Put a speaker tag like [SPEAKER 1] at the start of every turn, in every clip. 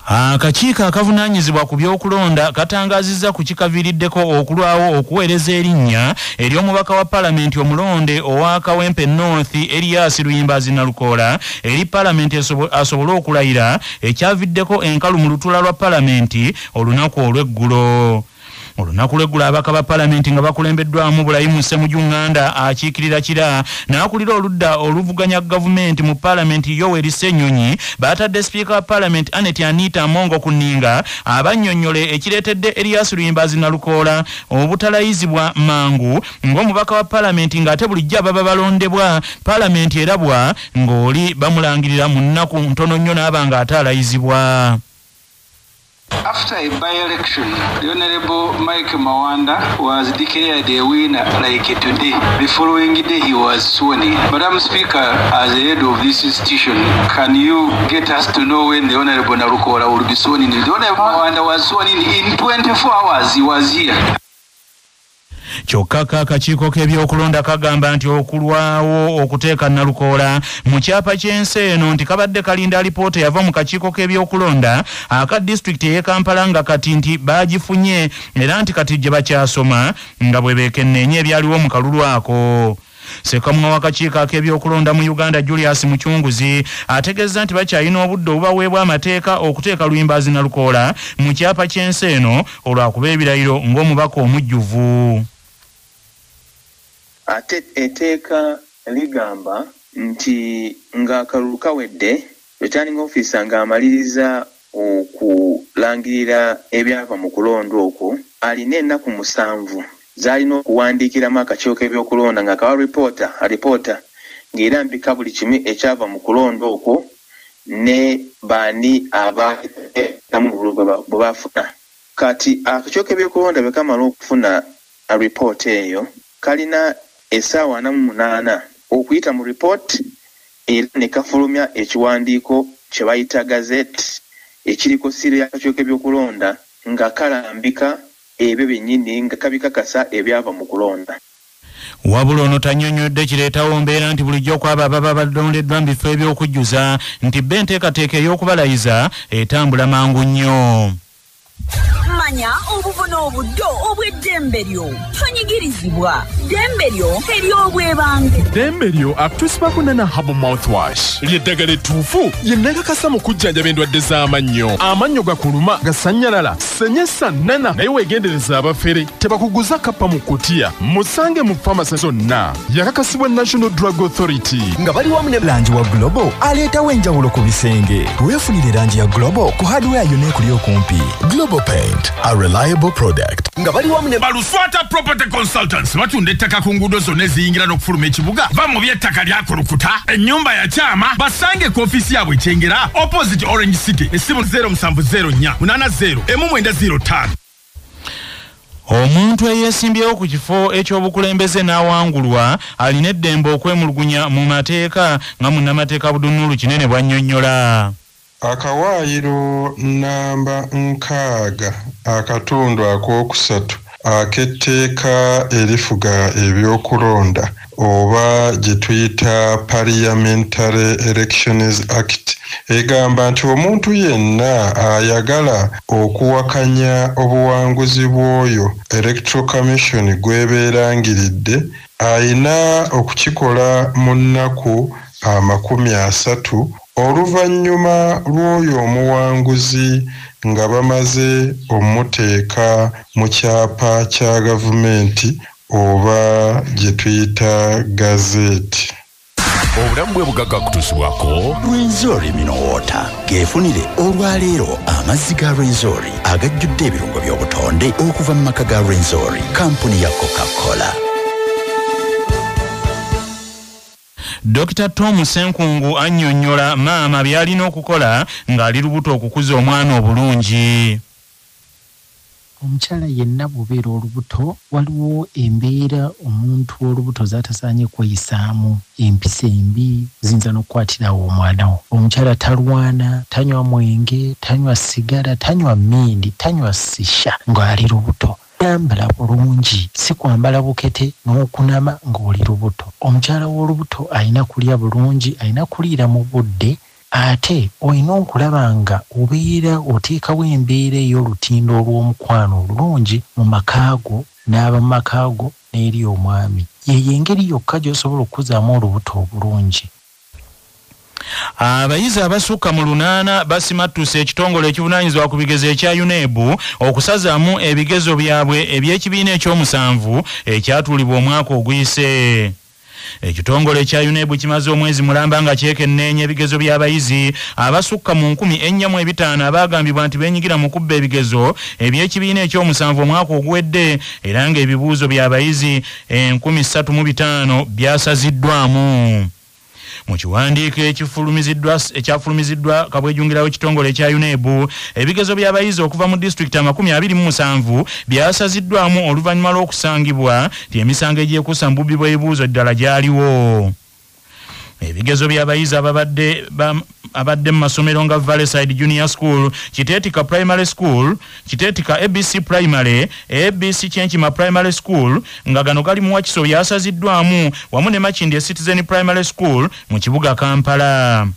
[SPEAKER 1] Akakiiko akavunaanyizibwa ku by'okulonda katangaazizza ku kikaviiriddeko okulwawo okuweereza erinnya ery'omubaka wa palamenti omulonde owa Kawempe North Erias Luyimbazi Nalukoola eri palamenti asobole okulayira, ekyaviddeko enkalu mu lutuula lwa palamenti olunaku olw'eggulo. Olunaku lw'eggulo ababaka ba palamenti nga bakulembeddwamu Bulayimu Ssemujju Nganda akiikirira Kira n'akulira oludda oluvuganya gavumenti mu palamenti Yoweri Ssenyonyi baatadde sipiika wa palamenti Annet Anita Among ku nninga abannyonnyole ekireetedde Erias Luyimbazi Nalukoola obutalayizibwa mangu ng'omubaka wa palamenti, ng'ate bulijjo ababa balondebwa palamenti erabwa ng'oli bamulangirira mu nnaku ntono nnyo n'aba ng'ate alayizibwa.
[SPEAKER 2] After a by-election, the Honorable Mike Mawanda was declared a winner like today. The following day he was sworn in. Madam Speaker, as the head of this institution, can you get us to know when the Honorable Nalukoola will be sworn in? The Honorable Mawanda was sworn in 24 hours. He was here.
[SPEAKER 1] Kyokka akakiiko k'ebyokulonda kagamba nti okulwawo okuteeka Nalukoola mu kyapa ky'ensi eno nti kabadde kalinda alipoota yava mu kakiiko k'ebyokulonda aka disitulikiti ey'e Kampala, nga kati nti baagifunye era nti kati gye bakyasoma nga bwe beekenneenya ebyaliwo mu kalulu ako. Ssekamwa w'akakiiko ak'ebyokulonda mu Uganda Julius Mucunguzi ategeeza nti bakyalina obudde obubaweebwa amateeka okuteeka Luyimbazi Nalukoola mu kyapa ky'ensi eno olwakuba ebirayiro ng'omubaka omujjuvu.
[SPEAKER 3] Ate etteeka ligamba nti ng'akalulu kawedde, returning officer ng'amaliriza okulangirira ebyava mu kulonda okwo, alina ennaku 7 z'alina okuwandiikiramu akakiiko k'ebyokulonda ng'akawa alipoota ng'erambika buli kimu ekyava mu kulonda okwo ne baani abamu bwe bafuna. Kati akakiiko k'ebyokulonda bwe kamala okufuna alipoota eyo, kalina essaawa 48 okuyita mu ripooti era ne kafulumya ekiwandiiko kye bayita gazette ekiriko ssiiro y'akakiiko k'ebyokulonda nga kalambika ebyo byennyini nga kabikakasa ebyava mu kulonda.
[SPEAKER 1] Wabula ono tannyonnyodde kireetawo mbeera nti bulijjo kw'abo ababa balondeddwa mu bifo eby'okujjuza nti bba enteekateeka ey'okubalayiza etambula mangu nnyo.
[SPEAKER 4] Manya obuvuna obuddo obw'eddembe lyo, tonyigirizibwa, ddembe lyo ery'obwebange.
[SPEAKER 5] Ddembe lyo akutusibako Nana Herbal Mouthwash ly'eddagala ettuufu lye nakakasa mu kujjanjaba endwadde z'amannyo. Amannyo gakuluma, gasannyalala, senyesa Nana, naye weegendereza abafere tebakuguza kappa mu kutiya. Musange mu famasi zonna. Yakakasibwa National Drug Authority.
[SPEAKER 6] Nga bali wamu ne langi wa Global aleetawo enjawulo ku bisenge. Weefunire langi ya Global ku hardware yonna ekuli okumpi.
[SPEAKER 7] Global Paint, a reliable product.
[SPEAKER 6] Nga bali wamu ne
[SPEAKER 8] Baluswata Property Consultants batunda ettaka ku nguudo zonna eziyingira n'okufuluma ekibuga. Va mu by'ettaka lyakulukuta, ennyumba ya kyama. Basange ku ofiisi yaabwe Kyengera, opposite Orange City. Essimu 0704 80 1905.
[SPEAKER 1] Omuntu eyeesimbyewo ku kifo eky'obukulembeze n'awangulwa alina eddembe okwemulugunya mu mateeka, nga munnamateeka Budunulu Kinene bw'annyonnyola.
[SPEAKER 9] Akawaayiro namba 60(3) ak'etteeka erifuga ebyokulonda oba gye tuyita Parliamentary Elections Act egamba nti omuntu yenna ayagala okuwakanya obuwanguzi bw'oyo Electoral Commission gw'ebeerangiridde ayina okukikola mu nnaku 30 oluvannyuma lw'oyo omuwanguzi nga bamaze omuteeka mu kyapa kya gavumenti oba gye tuyita gazette.
[SPEAKER 7] Obulamu bwe bugagga kutuusibwako
[SPEAKER 6] Rwenzori Mineral Water. Geefunire olwaleero amazzi ga Rwenzori agajjudde ebirungo by'obutonde okuva mu maka ga Rwenzori, kampuni ya Coca-Cola.
[SPEAKER 1] Dr. Tom Ssenkungu annyonnyola maama by'alina okukola ng'ali lubuto okukuza omwana obulungi.
[SPEAKER 10] Omukyala yenna bw'obeera olubuto, waliwo embeera omuntu olubuto z'atasaanye kweyisaamu. Empisa embi ziyinza n'okukwatirawo omwana wo. Omukyala talwana, tanywa mwenge, tanywa sigala, tanywa mmindi, tanywa shisha ng'ali lubuto. Yambala bulungi, si kwambala bukete n'okunama ng'oli lubuto. Omukyala w'olubuto alina kulya bulungi, alina kuliira mu budde, Ate olina okulaba nga obeera oteekawo embeera ey'olutindo olw'omukwano olulungi mu maka go n'ab'omu maka go n'eri omwami. Yeyo engeri yokka gy'osobola okukuzaamu olubuto obulungi.
[SPEAKER 1] Abayizi abasukka mu 8 basimattuse ekitongole ekivunaanyizibwa ku bigezo ekya UNEB okusazaamu ebigezo byabwe eby'ekibiina ekyomusanvu ekyatuulibwa omwaka oguyise. Ekitongole ekya UNEB kimaze omwezi mulamba nga kyekenneenya ebigezo by'abayizi abasukka mu 405 abagambibwa nti beenyigira mu kubba ebigezo eby'ekibiina ekyomusanvu omwaka oguwedde, era ng'ebibuuzo by'abayizi 305 byasaziddwamu. Mu kiwandiiko ekyafulumiziddwa kabwejungirawo ekitongole ekya UNEB, ebigezo by'abayizi okuva mu disitulikiti 27 byasaziddwamu oluvannyuma lw'okusangibwa nti emisango egyekuusa mu bubbi bw'ebibuuzo ddala gyaliwo. Ebigezo by'abayizi abadde mu masomero nga Valleyside Junior School, Kiteetika Primary School, Kiteetika ABC Primary, ABC Kyenkima Primary School nga gano gali mu Wakiso byasaziddwamu wamu ne Makindye Citizen Primary School mu kibuga Kampala.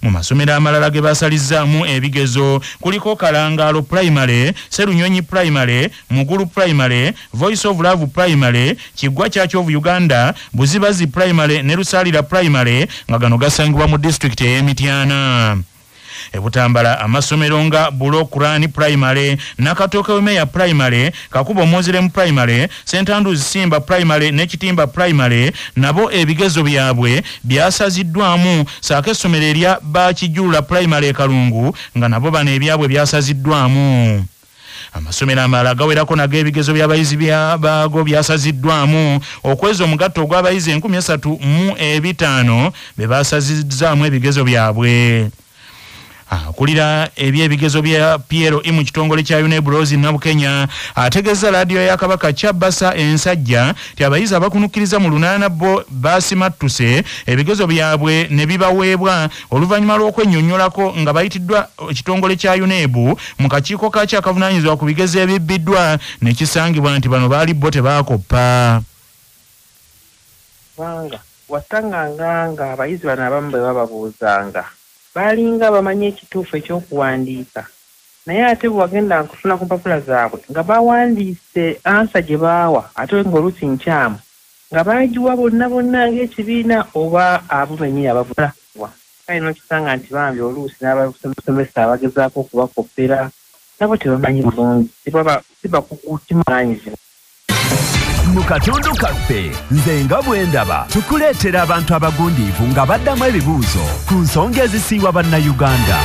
[SPEAKER 1] Mu masomero amalala ge basalizzaamu ebigezo kuliko Kalangalo Primary, Serunyonyi Primary, Mugulu Primary, Voice of Love Primary, Kiggwa Church of Uganda, Buzibazi Primary ne Lusalira Primary nga gano gasangibwa mu disitulikiti ey'e Mityana. E Butambala amasomero nga Bulo Kurani Primary, Nakatoke Wemeya Primary, Kakubo Muslim Primary, St Andrews Simba Primary ne Kitimba Primary nabo ebigezo byabwe byasaziddwamu, ssaako essomero erya Bakijulula Primary e Kalungu nga nabo bano ebyabwe byasaziddwamu. Amasomero amalala gawerako nago ebigezo by'abayizi byago byasaziddwamu okweza omugatto ogw'abayizi 3,005 be basazizzaamu ebigezo byabwe. Akulira ebyebigezo bya PLE mu kitongole kya UNEB Rose Nabukenya ategeeza laadiyo ya Kabaka Kyabasa Ensajja nti abayizi abakunukkiriza mu 8 bo basimattuse ebigezo byabwe ne bibaweebwa oluvannyuma lw'okwennyonnyolako nga bayitiddwa ekitongole kya UNEB mu kakiiko kakyo akavunaanyizibwa ku bigezo ebibbiddwa ne kisangibwa nti bano baali bo tebaakoppa.
[SPEAKER 11] Kubanga wasanganga nga abayizi bano abamu bwe bababuuzanga balinga bamanyi ekituufu ekyokuwandiika, naye ate bwe wagenda nkufuna ku mpapula zaabwe nga bawandiise ansa gye baawa ate ng'oluusi nkyamu nga baagiwa bonna bonna ng'ekibiina oba abo bennyini abavulwa. Kale n'okisanga nti bambi oluusi n'abasomesa abagezaako okubakoppera nabo tebamanyi bulungi, si bakukutimanyizibwa.
[SPEAKER 12] Mu katundu kaffe nze nga bwe ndaba tukuleetera abantu abagundiivu nga baddamu ebibuuzo ku nsonga ezisiiwa Bannayuganda.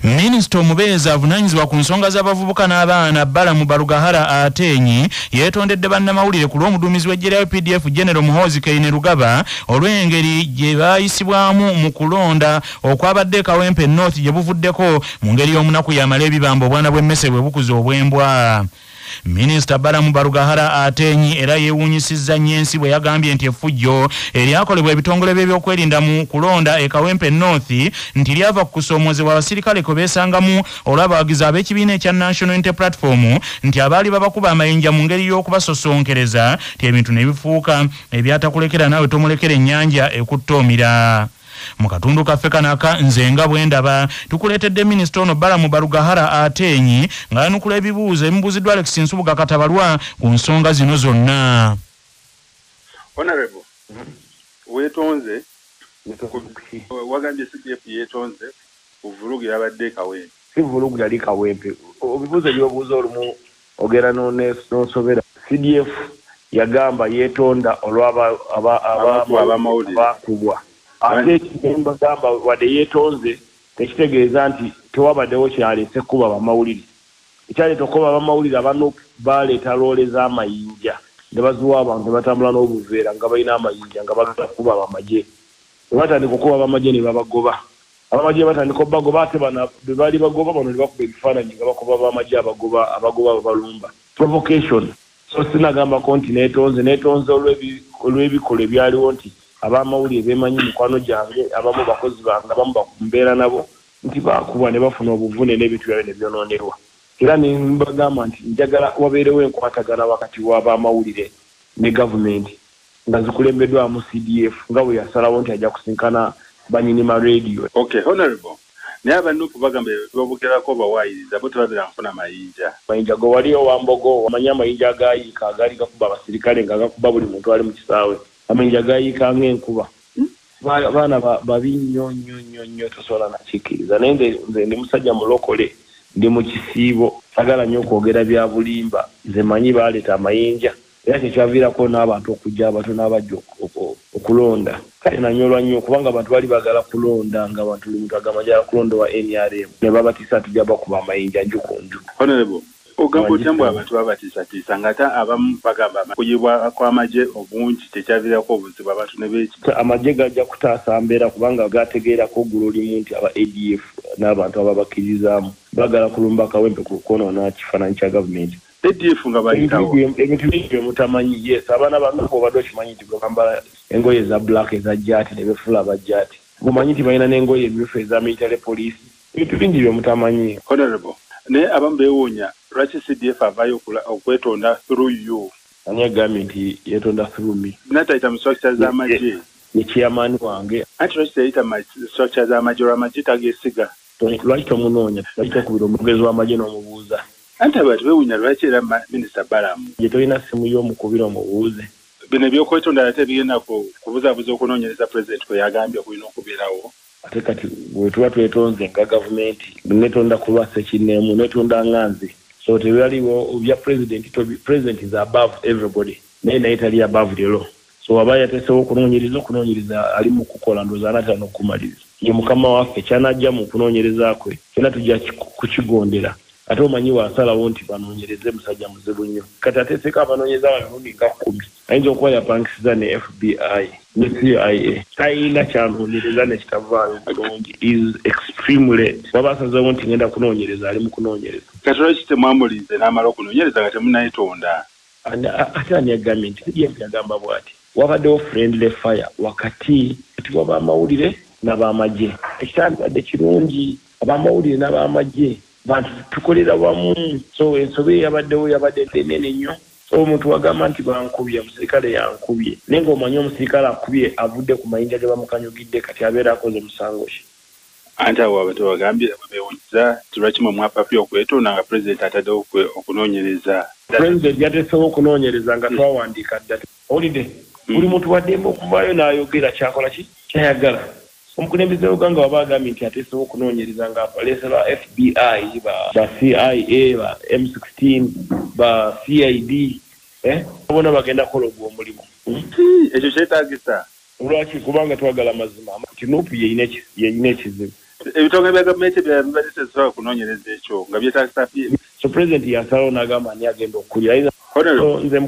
[SPEAKER 1] Minisita omubeezi avunaanyizibwa ku nsonga z'abavubuka n'abaana Balamu Barugahara Ateenyi yeetondedde bannamawulire ku lw'omuduumizi w'eggye lya UPDF General Muhoozi Kainerugaba olw'engeri gye baayisibwamu mu kulonda okwabadde Kawempe North gye buvuddeko mu ngeri y'omunaku yamala ebibamba obwana bw'emmese bwe bukuza obw'embwa. Minisita Balamu Barugahara Ateenyi era yeewuunyisizza nnyo ensi bwe yagambye nti effujjo eryakolebwa ebitongole by'ebyokwerinda mu kulonda e Kawempe North nti lyava ku kusoomoozebwa abasirikale kwe beesangamu olw'abawagizi ab'ekibiina ekya National Unity Platform nti abaali babakuba amayinja mu ngeri y'okubasosonkereza nti ebintu ne bifuuka ebyatakulekera naawe tomulekera ennyanja ekuttoomira. Mu katundu kaffe kanaka nze nga bwe ndaba tukuleetedde minisita ono Balamu Barugahara Ateenyi ng'ayanukula ebibuuzo ebimubuuziddwa Alex Nsubuga Katabalwa ku nsonga zino zonna.
[SPEAKER 13] Honorable, weetonze, wagambye CDF yeetonze ku vulugu yabadde Kawempe.
[SPEAKER 14] Si vulugu yali Kawempe. Ebibuuzo by'obuuza olumu ogera n'osobera. CDF yagamba yeetonda olw'abamawulire. Ate mbagamba wadde yeetonze tekitegeeza nti tewabaddewo kyaleese kuba bamawulire. Ekyaleeta okuba bamawulire abano baleeta loole z'amayinja ne baziwa abantu ne batambula n'obuveera nga balina amayinja nga bagala kuba bamagye. Bwe batandika okuba bamagye ne babagoba. Abamagye batandika obbagoba ate bano be baali bagoba bano ne bakuba ebifaananyi nga bakuba bamagye abagoba ababalumba. Provocation. So sinagambako nti neetonze olw'ebikolwa ebyaliwo, nti abamawulire beemanyi mikwano gyange, abamu bakozi bange, abamu bakumbeera nabo, nti baakubwa ne bafuna obuvune n'ebintu byabwe ne byonoonerwa. Era ne mbagamba nti njagala wabeerewo enkwatagana wakati w'abamawulire ne gavumenti nga zikulembeddwamu CDF, nga bwe yasalawo nti ajja kusinkana banyini ma radio.
[SPEAKER 13] Okay, honorable, naye abanupu bagamba babugerako bawaayiriza bo tebabeera nfuna mayinja.
[SPEAKER 14] Mayinja go wali owambogo, omanyi amayinja agayiika agaali gakuba abasirikale nga gakuba buli muntu ali mu kisaawe. Amayinja gayiika ng'enkuba. Baana babi nnyo nnyo nnyo nnyo, tosobola nakikkiriza. Naye nze ndi musajja mulokole, ndi mu kisiibo, sagala nnyo okwogera bya bulimba. Nze manyi baaleeta amayinja, era kyekyaviirako n'abantu okujja abato n'abajja okulonda. Kale nanyolwa nnyo kubanga abantu bali baagala kulonda, nga abantu buli muntu agamba njagala kulonda wa NRM, ne babatiisa tujja bakuba amayinja nju ku nju.
[SPEAKER 13] Honorable, ogamba otya mbu abantu babatiisatiisa ng'ate abamu bagamba kuyibwa kw'amagye obungi tekyaviirako obuzibu abantu ne beeki?
[SPEAKER 14] Amagye gajja kutaasa mbeera kubanga gategeerako oggulo limu nti aba ADF n'abantu ababakkirizaamu baagala kulumba Kawempe ku kwonoona kifaananyi kya gavumenti.
[SPEAKER 13] ADF nga bayitawo
[SPEAKER 14] ebintu bingi bye mutamanyi. Yes, abaana bange obadde okimanyi nti bwe bambala engoye eza black eza jaati ne befuula aba jaati, mumanyi nti balina n'engoye emyufu eza military police. Ebintu bingi bye mutamanyi.
[SPEAKER 13] Honorable, naye abamu beewuunya lwaki CDF avaayo okwetonda through you.
[SPEAKER 14] Ani agambye nti yeetonda through me?
[SPEAKER 13] Natayita mu structure z'amagye.
[SPEAKER 14] Ye chairman wange.
[SPEAKER 13] Anti lwaki teyayita mu structure z'amagye olw'amagye tageesiga?
[SPEAKER 14] Lwaki tomunoonya? Lwaki tokubira omwogezi w'amagye n'omubuuza?
[SPEAKER 13] Anti abantu beewuunya lwaki era Minisita Balamu.
[SPEAKER 14] Ye tolina ssimu y'omukubira omubuuze.
[SPEAKER 13] Bino ebyokwetonda ate bigenda kubuzaabuza okunoonyereza pulezidenti kwe yagambye okulina okubeerawo.
[SPEAKER 14] Ate kati bwe tuba twetonze nga gavumenti, netonda ku lwa ssekinneemu, netonda nga nze. So tebyaliwo bya pulezidenti, president is above everybody, naye tali above the law. So waba yateesewo okunoonyereza ali mu kukola, ndowooza anaatera n'okumaliriza. Ye mukama waffe kyanajja mu kunoonyereza kwe, fenna tujja kukigondera. Ate omanyi wasalawo nti banoonyereze musajja muzibu nnyo. Kati ateeseko abanoonyereza abamirundi nga 10. Ayinza okuba yapangisiza ne FBI ne CIA. Talina kyanoonyereza ne kitavaayo bulungi. Is extremely waba asazeewo nti ngenda kunoonyereza, ali mu kunoonyereza.
[SPEAKER 13] Kati lwaki temwamulinze n'amala okunoonyereza nga temunnayetonda?
[SPEAKER 14] Ate ani yagambye nti CDF yagamba bw'ati, wabaddewo friendly fire wakati w'abamawulire n'abamagye. Ekitandibadde kirungi abamawulire n'abamagye bantu tukolera wamu. So ensobi eyabaddewo yabadde nnene nnyo. So omuntu wagamba nti bankubye, omusirikale yankubye, naye ng'omanyi omusirikale akubye avudde ku mayinja ge bamukanyugidde, kati abeera akoze musango ki?
[SPEAKER 13] Anti abo abantu bagambye beewuunyizza nti lwaki mwe mwapapye okwetonda nga pulezidenti ataddewo okunoonyereza.
[SPEAKER 14] Pulezidenti yateesewo okunoonyereza nga twawandiika dda. Owulidde? Buli muntu waddembe okuvaayo n'ayogera kyakola ki kyayagala. Omukulembeze w'eggwanga waba agambye nti ateesewo okunoonyereza nga aleese ba FBI, ba CIA, ba M16, ba CID, bonna bagenda kukola ogwo omulimu.
[SPEAKER 13] Ekyo kyetaagisa.
[SPEAKER 14] Lwaki? Kubanga twagala mazima. Nti NUP yeyina ekizibu.
[SPEAKER 13] Ebitongole bya gavumenti ebirala bibadde tebisobola kunoonyereza ekyo nga byetaagisa.
[SPEAKER 14] So pulezidenti yasalawo n'agamba ani agenda okukulira. So nze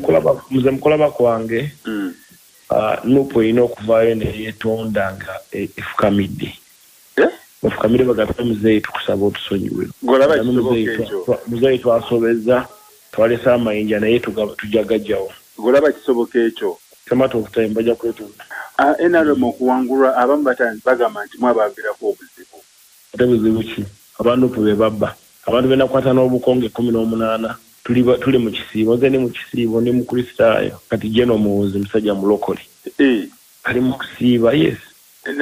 [SPEAKER 14] mukulaba kwange, NUP erina okuvaayo ne yeetonda nga efukamidde. Bafukamire bagambe muzeeyi tukusaba otusonyiwe. Muzeeyi twasobezza, twalese amayinja naye tujja gajjawo.
[SPEAKER 13] Golaba kisoboka ekyo?
[SPEAKER 14] It's a matter of time, bajja kwetonda.
[SPEAKER 13] NRM okuwangulwa abamu bagamba nti mwabaviirako obuzibu.
[SPEAKER 14] Ate buzibu ki? Abantu be babba. Abantu be nakwata n'obukonge 18 tuli mu kisiibo. Nze ndi mu kisiibo, ndi Mukristaayo. Kati Gen Omuwuzi musajja mulokole. Ali mu kusiiba, yes.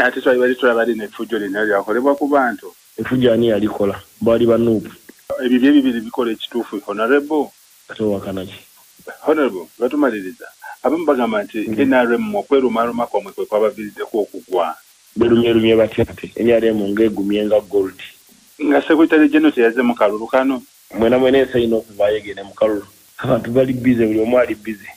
[SPEAKER 13] Ate twali tulaba lino effujjo lino lyakolebwa ku bantu.
[SPEAKER 14] Effujjo ani yalikola? Baali ba NUP.
[SPEAKER 13] Ebibyo ebibiri bikola ekituufu, Honorable.
[SPEAKER 14] Ate owakana ki?
[SPEAKER 13] Honorable, batumaliriza. Abamu bagamba nti NRM okwerumaaluma kwamwe kwe kwabaviiriddeko okugwa.
[SPEAKER 14] Berumyerumye batya ate? NRM ng'egumye nga gold.
[SPEAKER 13] Nga Secretary General teyazze mu kalulu kano.
[SPEAKER 14] Mwena mwena ensi erina okuvaayo egende mu kalulu. Abantu bali busy, buli omu ali busy.